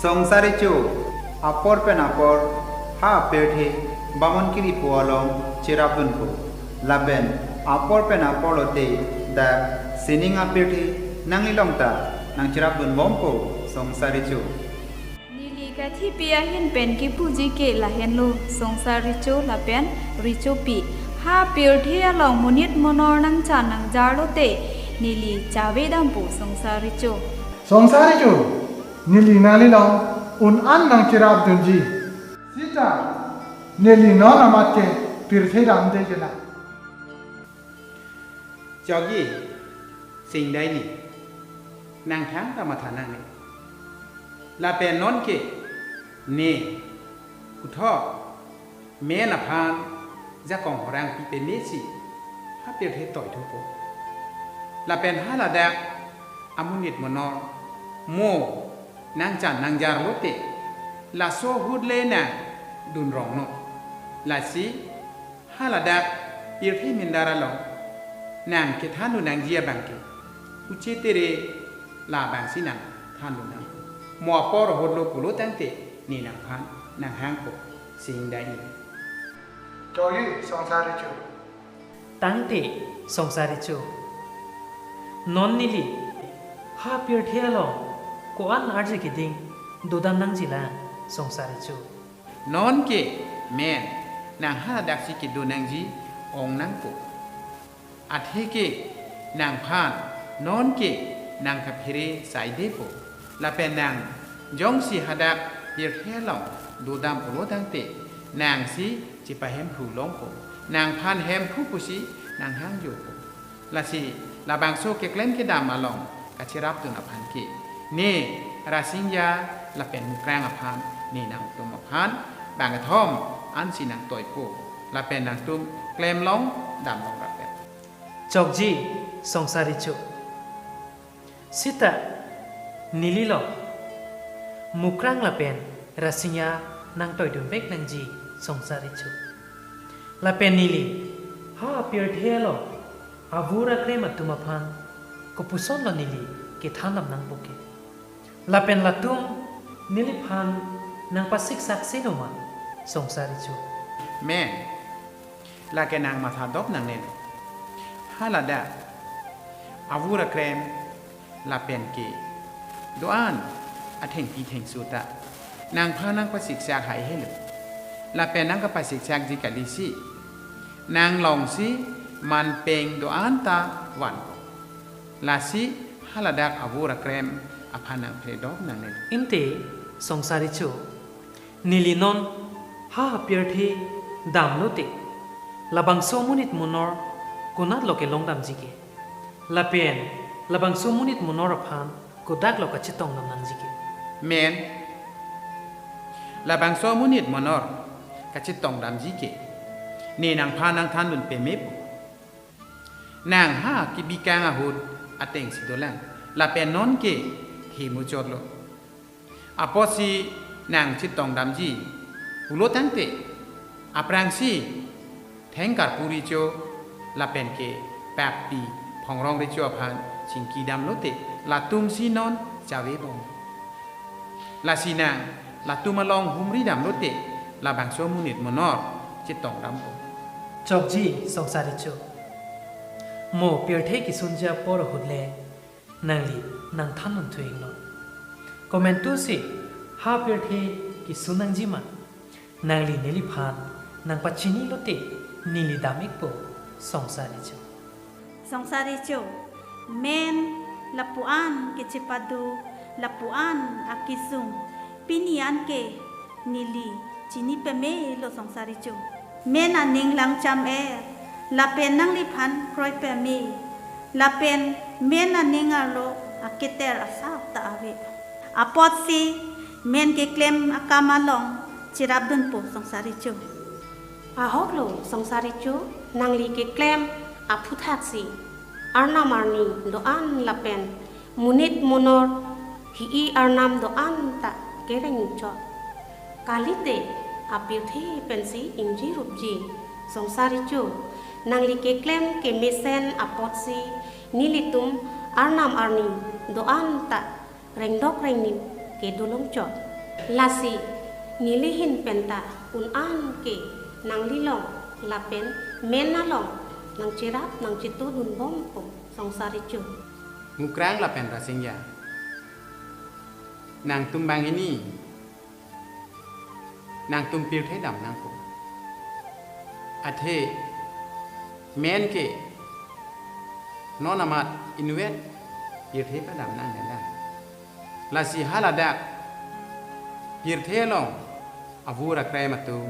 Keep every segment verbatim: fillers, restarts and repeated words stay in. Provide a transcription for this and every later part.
Songsari Cho, apor pen apor ha apirthe bamon kiripo along cherapdunpo. Lapen apor pen apor lote dak sining apirthe nanglilong ta nangcherapdunbompo, Songsari Cho. Neli kathipi ahin pen kipuji ke lahenlo, Songsari Cho lapen Richopi. Ha apirthe along monit monor nangchan nangjar lote neli chavedampo, Songsari Cho. Songsari Cho, neli nanglilong un-an nangcherapdunji. Sita neli non amat ke pirthe damde jela. Chokji, singdaini, nangthang ta matha nangne. Lapen non ke ne puthot men aphan jakong horang pipemesi ha apirthe toithupo. Lapen haladak amonit monor mo nangchan nangjar lote laso ahut le nangdunrongnon. Lasi haladak pirthe mindar along nangkethandun nangji abang ke uche tere labangsi nangthandun nang. Mo apor ahutlo pulo tangte ne nangphan nanghangpo, singdaini. Chokji, Songsari Cho. Tangte, Songsari Cho, non neli ha apirthe along ko-an arje keding dodam nangjilang, Songsari Cho? Non ke men nang haladaksi kedo nangji ong nangpo. Atheke nangphan non ke nangkaphere saidepo. Lapen nang jongsi hadak pirthe along dodam pulo tangte nangsi chepahemphu longpo. Nangphan hemphu pusi nanghangjopo. Lasi labangso keklem kedam along kacherapdun aphan ke ne Rasingja lapen Mukrang aphan ne nangtum aphan bangkethom ansi nangtoipo. Lapen nangtum klemlong damlong rapet. Chokji, Songsari Cho. Sita nelilo Mukrang lapen Rasingja nangtoidunvek nangji, Songsari Cho. Lapen neli ha apirthe along avur akrem atum aphan kopusonlo neli kethandam nangpo ke? Lapen latum neliphan nangpasiksak seno ma, Songsari Cho? Men, lake nang mathadop nangnelo. Haladak avur akrem lapen ke do-an athengpi thengso ta nangphan nangpasiksak haihelo. Lapen nangkapasiksakji kalisi, nang longsi manpeng do-an ta vanpo. Lasi haladak avur akrem aphan nangphledok nangnelo. Inte, Songsari Cho, neli non ha apirthe damlote labangso monit monor konatlo kelongdamji ke? Lapen labangso monit monor aphan kodaklo kachetongdam nangji ke? Men, labangso monit monor kachetongdamji ke ne nangphan nangthandun pemepo. Nang ha kebikang ahut atengsi dolang, lapen non ke hemuchotlo. Apotsi nang chetongdamji pulo tangte, aphrangsi thengkarpu recho lapen ke pakpi phongrong recho aphan chingkidamlote latumsi non chavebom. Lasi nang latum along humridamlote labangso monit monor chetongdampo. Chokji, Songsari Cho. Mo pirthe kesunji apor ahut le nangli nangthandun thuinglo. Komantusi ha apirthe kesun nangji ma, nangli neliphan nangpachinilote neli dam-ikpo, Songsari Cho. Songsari Cho, men lapu-an kechepadu, lapu-an akesung pini an ke neli chini pemelo, Songsari Cho. Men aning langcham-er, lapen nangliphan kroi peme, lapen men aning arlo aketer asap ta ave. Apotsi men keklem akam along cherapdunpo, Songsari Cho. Ahoklo, Songsari Cho, nangli keklem aphuthaksi arnam arni do-an lapen monit monor hi-i arnam do-an ta kerengchot. Kalite apirthe pensi ingjirupji, Songsari Cho. Nangli keklem kemesen apotsi nelitum arnam arni do-an ta rengdok rengnim kedolongchot. Lasi neli ahin penta un-an ke nanglilong lapen men along nangcherap nangchetudunbompo Songsar Recho. Mukrang lapen Rasingja, nangtum banghini nangtum pirthe dam nangpo. Athe men ke non amat inutvet pirthe padam nangnelang. Lasi haladak pirthe along avur akrem atum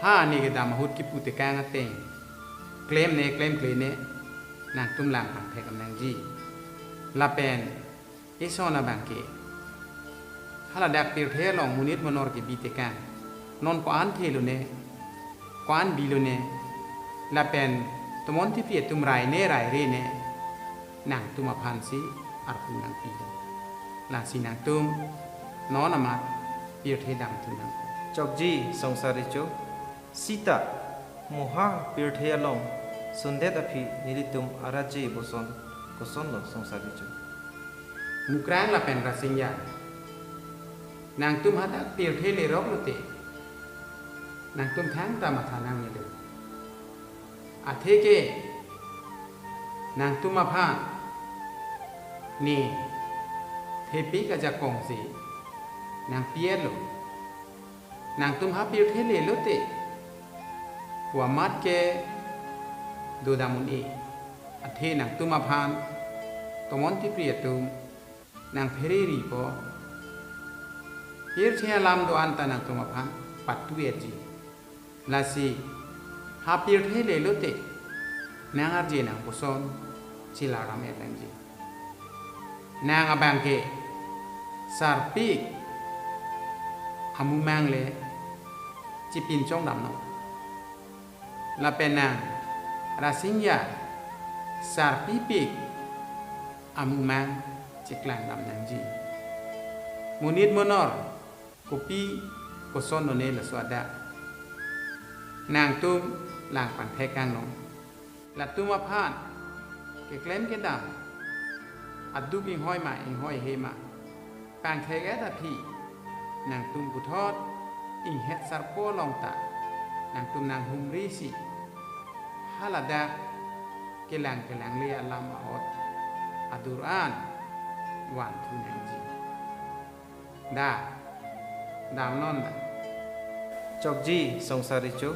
ha ne kedam ahut kipu tekang ateng klemne klemklene nangtum lang pangthek nangji. Lapen ison abang ke haladak pirthe along monit monor kebi tekang, non ko-an thelone, ko-an bilone, lapen tomon tipri atum raine rairene nangtum aphansi arpu nangpilo. Lasi nangtum non amat pirthe damthu nangpo. Chokji Songsar Recho, sita mo ha pirthe along sundet aphi nelitum aratje boson kosonlo Songsar Recho? Mukrang lapen Rasingja, nangtum hadak pirthe lerok lote nangtum thangta matha nangnelo. Atheke nangtum aphan ne thepik ajakong si nangpi-etlo. Nangtum ha pirthe le lote pu amat ke dodam un-e. Athe nangtum aphan tomon tipri atum nangphere ripo. Pirthe alam do-an ta nangtum aphan patu-etji. Lasi ha pirthe le lote nang arje nangpuson chelar dam-et nangji. Nang abang ke sarpik amumang le chepinchong damnon. Lapen nang Rasingja sarpipik amumang cheklang dam nangji. Monit monor kopi koson lone laso adak nangtum lang pangthek kangnon. Latum aphan keklem kedam aduk inghoi ma inghoi he ma pangthek-et aphi nangtum puthot inghet sarpo along ta nangtum nanghumri si haladak kelang kelangle alam ahut adur an vanthu nangji. Da, damnon da. Chokji Songsar Recho,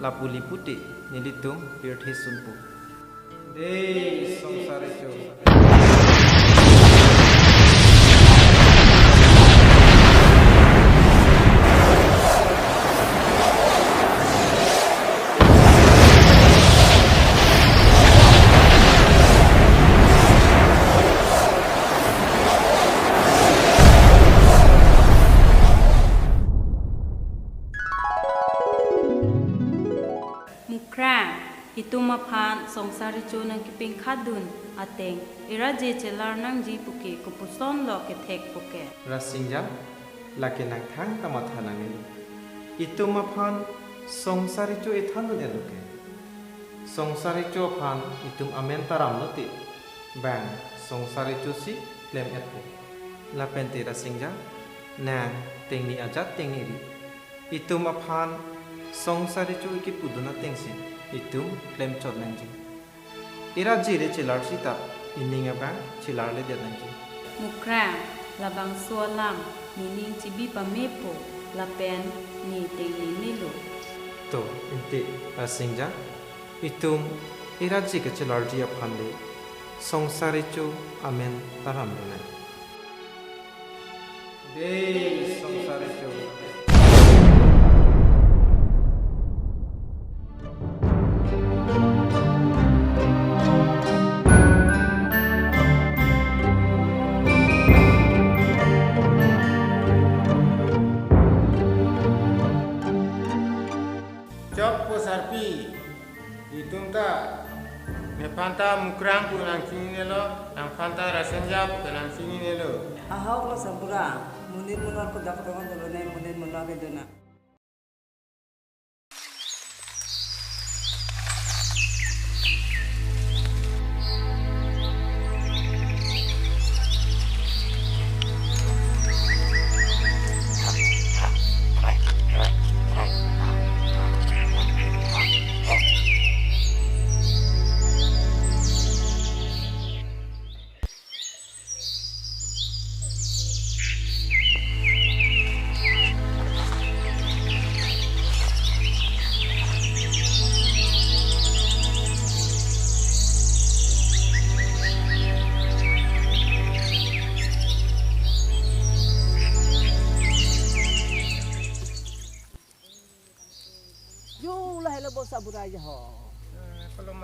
lapu le pute nelitum pirthe sunpo. Dei Songsar Recho. Mukrang, itum aphan Songsar Recho nangkepingkhatdun ateng, iratje chelar nangji puke kopusonlo kethek puke? Rasingja, lake nang thangta matha nangnelo. Itum aphan Songsar Recho ethandun-etlo ke. Songsar Recho aphan itum amen ta ramlote, bang Songsar Recho si klem-etpo. Lapente Rasingja, nang tengni ajat tengni ri. Itum aphan Songsar Recho kepudun atengsi itum klemchot nangji. Iratje le chelar sita ining abang chelarledet nangji. Mukrang, labangso alam nening chebi pamepo lapen ne tengni melo. To, ante Rasingja, itum iratje kachelarji aphan le Songsar Recho amen ta ramlo nang. Dei Songsar Recho. Chokpo sarpi, itum ta nephan ta Mukrang pu nangchinine lo, nangphan ta Rasingja pu ta nangchinine lo. Ahok lo Sambuga, monit monor kodak kodak dolo ne, monit monor kedona.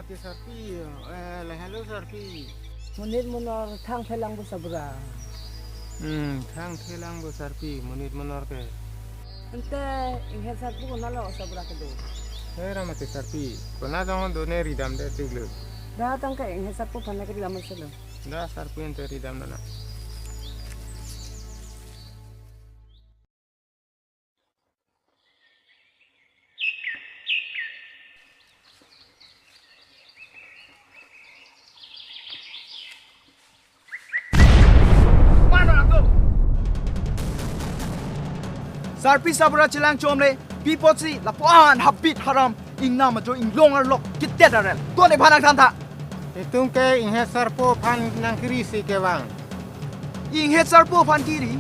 Sarpi, eh, lahenlo sarpi. Monit monor thangthelang bo sabura. Hmm, thangthelang bo sarpi, monit monor ke. Ante inghet sarpo konatlo sabura kedo? Eh, ramate sarpi. Konat jong do ne ridamde chiklo. Da tangka inghet sarpo aphan ke ridam selo. Da sarpi ante ridam nana. Sarpi sabura chelang chomle, pi apotsi lapu-an habit haram ingnam ajo inglong arlok kitet arel. Ton ephan nangthan tha. Itum ke inghet sarpo aphan nangkiri si kevang. Inghet sarpo aphan kiri?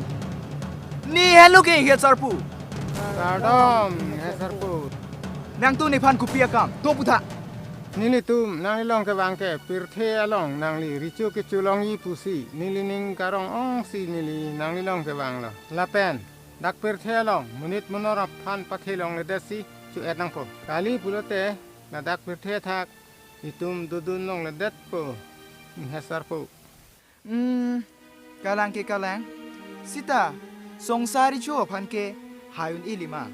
Ne henlo ke inghet sarpo. Kardom, inghet sarpo. Nangtum nephan kopi akam? To putha. Nelitum nanglilong kevang ke pirthe along nangli recho kecho longji pusi nelining karong-ongsi neli nanglilong kevanglo. Lapen dak pirthe along monit monor aphan pathe longledetsi cho-et nangpo. Kali pulote ladak pirthe athak itum dodun longle detpo, inghet sarpo. Hmm, kalang ke kalang. Sita, songsar recho aphan ke hai un-e lima.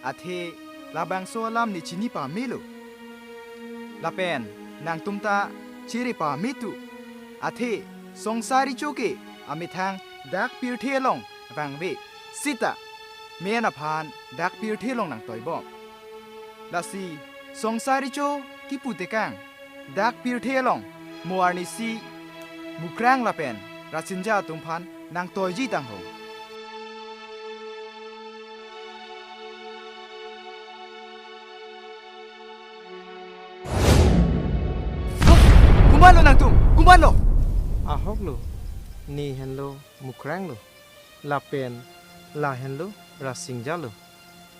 Athe labangso alam ne chini pamelo. Lapen nangtum ta chiri pame tu. Athe songsar recho ke amethang dak pirthe along vangve. Sita, men aphan dak pirthe along nangtoibom. Lasi songsar recho kipu tekang dak pirthe along mo arnisi Mukrang lapen Rasinja atum aphan nangtoiji tangho. Komatlo nangtum? Komatlo? Ahoklo, ne henlo Mukranglo. Lapen lahenlo Rasingjalo.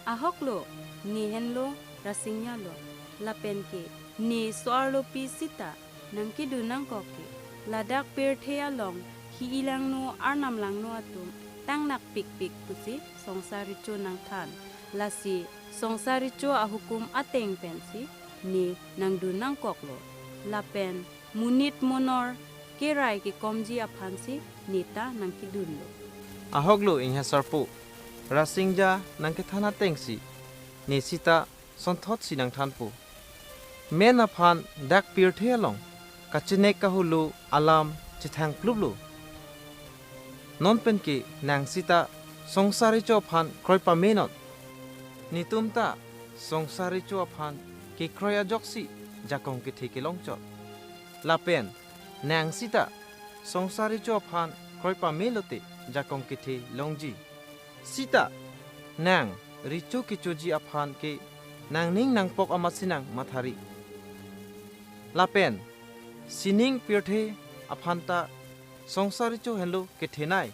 Ahoklo, ne henlo Rasingjalo. Lapen ke ne so-arlo pi sita nangkedun nangkok ke, ladak pirthe along hi-i langno arnam langno atum tang nakpikpik pusi songsar recho nangthan. Lasi songsar recho ahukum ateng pensi ne nangdun nangkoklo. Lapen monit monor kerai kekomji aphansi neta nangkedunlo. Ahoklo inghet sarpo. Rasingja nangkethan atengsi ne sita sonthotsi nangthanpo. Men aphan dak pirthe along kachenek kahulo alam chethangpluplo. Non penke nang sita songsar recho aphan kroi pamenon. Netum ta songsar recho aphan kekroi ajoksi jakong kethe kelongchot. Lapen nang sita songsar recho aphan kroi pamelote jakong kethe longji. Sita nang recho kechoji aphan ke nangning nangpok amatsi nang mathari. Lapen sining pirthe aphan ta songsar recho henlo kethenei.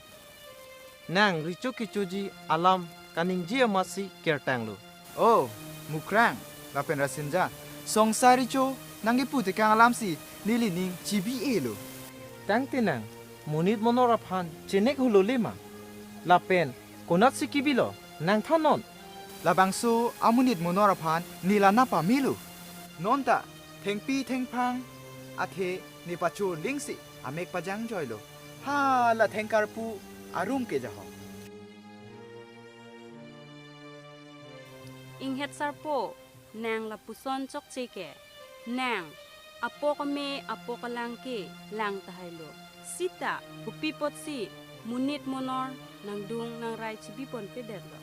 Nang recho kechoji alam kaningje amatsi kertanglo. O, Mukrang lapen Rasinja, songsar recho nangkepu tekang alamsi nelining chibi-elo. Tangte nang monit monor aphan chenek hulole ma? Lapen konatsi kibilo nangthannon. Labangso amonit monor aphan ne la nangpamelo. Non ta thengpi thengphang athe ne pacho lingsi amek pajangjoilo. Hala thengkarpu arum ke jaho. Inghet sarpo, nang lapuson chokche ke. Nang apok ame apok alang ke lang tahailo. Sita kopi apotsi monit monor nangdung nangrai chibiponpedetlo?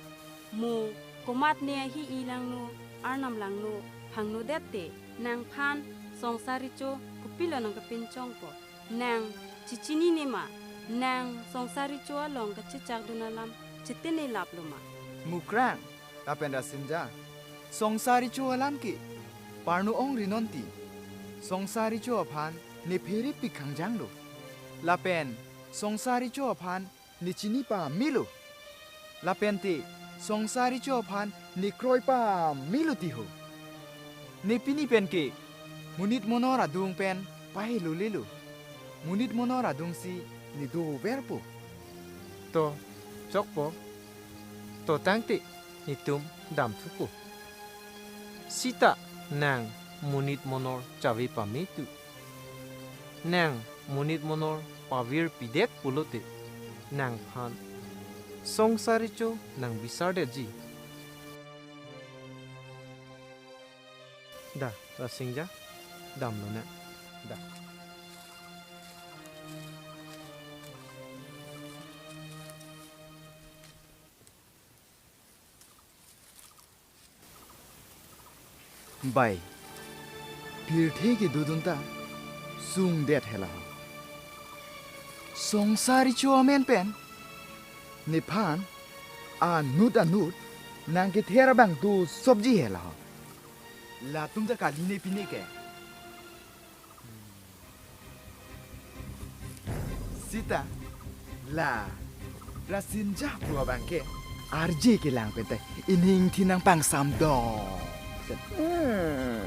Mo komatne ahi-i langno, arnam langno phangnodet te nangphan songsar recho kopilo nangkepinchongpo? Nang chechinine ma? Nang songsar recho along kachechakdun alam chetenelaplo ma? Mukrang lapen Rasinja, songsar recho alam ke parno ongri nonti. Songsar recho aphan ne pherepik kangjanglo. Lapen songsar recho aphan ne chini pamelo. Lapen te songsar recho aphan ne kroi pamelo tiho. Ne pini penke monit monor adung pen pahelolelo. Monit monor adungsi ne doverpo. To chokpo. To tangte netum damthupo. Sita nang monit monor chave pame tu. Nang monit monor pavirpidet pulote nangphan Songsar Recho nangbisardetji. Da, Rasingja, damlonang. Da. Bai, pirthe kedodun ta sungdet hela ho. Songsar Recho amen pen nephan anut anut nangkether abang dosopji hela ho. Latum ta kali ne pine ke. Sita, la Rasingja pu abang ke arje kelang pen ta ining thin nangpangsam do. Hmm.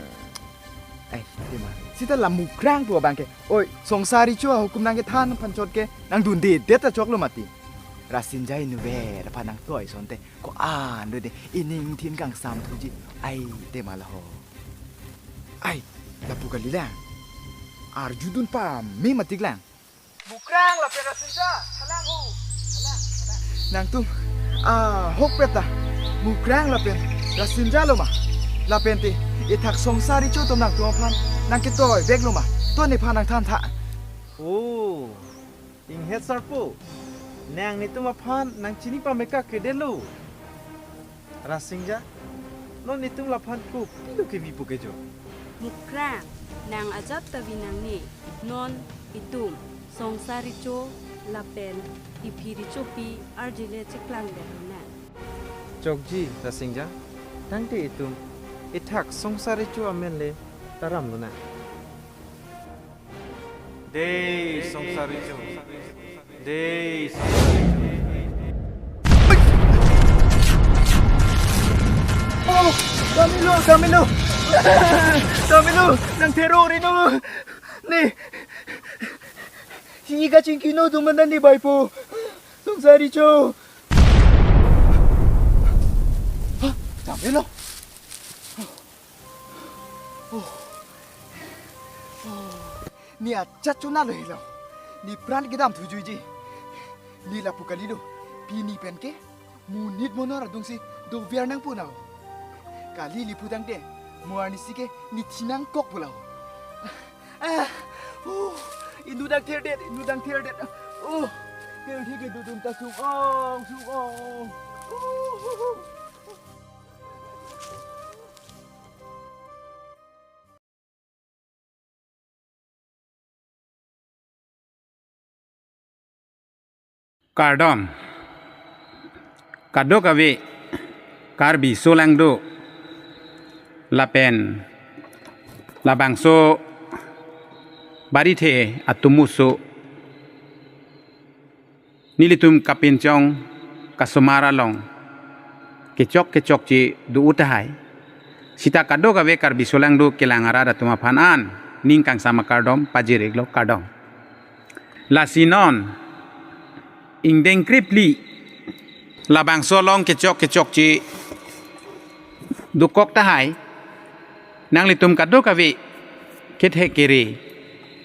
Ai, tema. Sita la Mukrang pu abang ke. Oi, Songsar Recho ahukum nangkethan aphan chot ke nangdundedet ta choklo mati. Rasingja inutvet aphan nangtoi asonte ko-an do de ining thin kangsam thuji. Ai, tema la ho. Ai, lapu kalilang. Arjudun pame matik lang. Mukrang lapen Rasingja, halang ho. Halang, halang. Nangtum, ah, hokpet ta. Mukrang lapen Rasingja lo ma? Lapen te, ithak Songsar Recho atum nangtum aphan nangketoi veklo ma? To nephan nangthan tha. Oh, Inghet Sarpo, nang netum aphan nangchini pameka kedelo. Rasingja, non netum laphan kopilo kevipo ke jo? Mukrang, nang ajat ta vi nangne, non itum Songsar Recho lapen Iphi Rechopi arje le cheklangdet nang. Chokji, Rasingja, tangte itum ithak Songsar Recho amen le taramlonang. Dei Songsar Recho. Dei Songsar Recho. Oh, damelo, damelo. Damelo, nang terror ino. Ne. Sini kachingkino duman dan ne baipo. Songsar Recho. Hah, damelo. Oh. Oh. Ne achat chonalo helo. Ne pran kedam thujuiji. Ne lapu kalilo. Pini pen ke monit monor adungsi doviar nangpo na ho. Kali lipu tangte mo arnisi ke ne thin nangkok pulo ho. Ah, oh, inut dang therdet, inut dang therdet. Oh, pirthe kedodun ta sung-ong, sung-ong. Oh. Kardom. Kadokave Karbi aso lang do lapen labangso barithe atum oso nelitum kapinchong kasomar along kechok kechokche do-o tahai. Sita kadokave Karbi aso lang do kelang arat atum aphan an ning kangsam akardom pajir-iklo, kardom. Lasi non ingdeng krepli labangso along kechok kechokche dokok tahai. Nanglitum kadokave kethe kere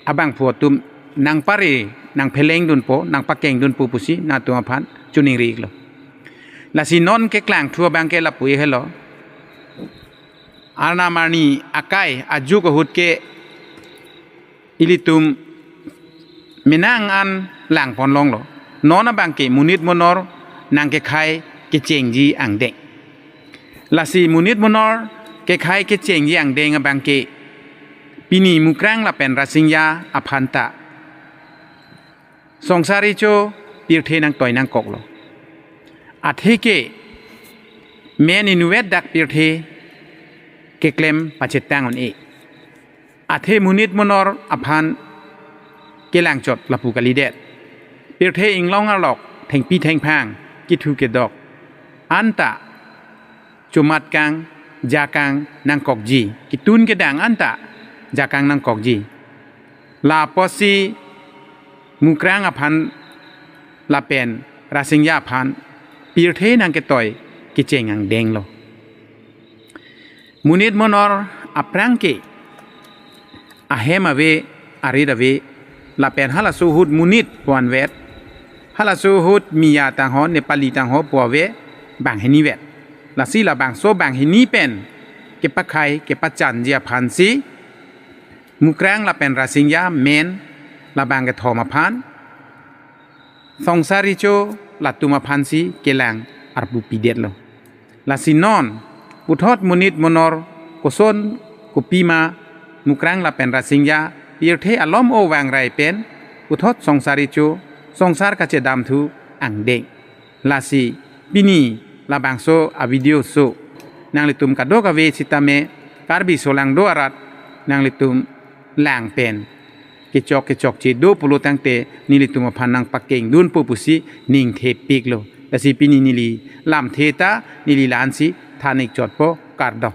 abangphu atum nangpare nangphelengdunpo, nangpakengdunpo pusi nangtum aphan choningri-iklo. Lasi non keklangthu abang ke lapu helo. Arnam arni akai ajuk ahut ke ilitum menang an langponlonglo. Non abang ke monit monor nangkekhai kechengji angdeng. Lasi monit monor kekhai kechengji angdeng abang ke pini Mukrang lapen Rasingja aphan ta Songsar Recho pirthe nangtoi nangkoklo. Athe ke men inutvet dak pirthe keklem pachetang un-e. Athe monit monor aphan kelangchot lapu kalidet. Pirthe inglong arlok thengpi thengphang kethu kedok anta chomatkang jakang nangkokji, ketun kedang anta jakang nangkokji. Lapusi Mukrang aphan lapen Rasingja aphan pirthe nangketoi kecheng angdenglo. Monit monor aphrang ke ahem ave, arit ave, lapen halaso ahut monit pu-anvet, halaso ahut Miya tangho, Nepali tangho pu ave banghinivet. Lasi labangso banghini pen kepakhai kepachanji aphansi Mukrang lapen Rasinja men labang kethom aphan Songsar Recho latum aphansi kelang arpu pidetlo. Lasi non puthot monit monor koson kopima Mukrang lapen Rasinja pirthe alom o vangrai pen puthot Songsar Recho songsar kachedamthu angdeng. Lasi pini labangso avideo so nanglitum kadokave sitame Karbi solangdo arat nanglitum lang pen kechok kechokche do pulo tangte nelitum aphan nangpakengdunpo pusi ning thepiklo. Lasi pini neli lamthe ta neli la-ansi than-ik chotpo, kardom.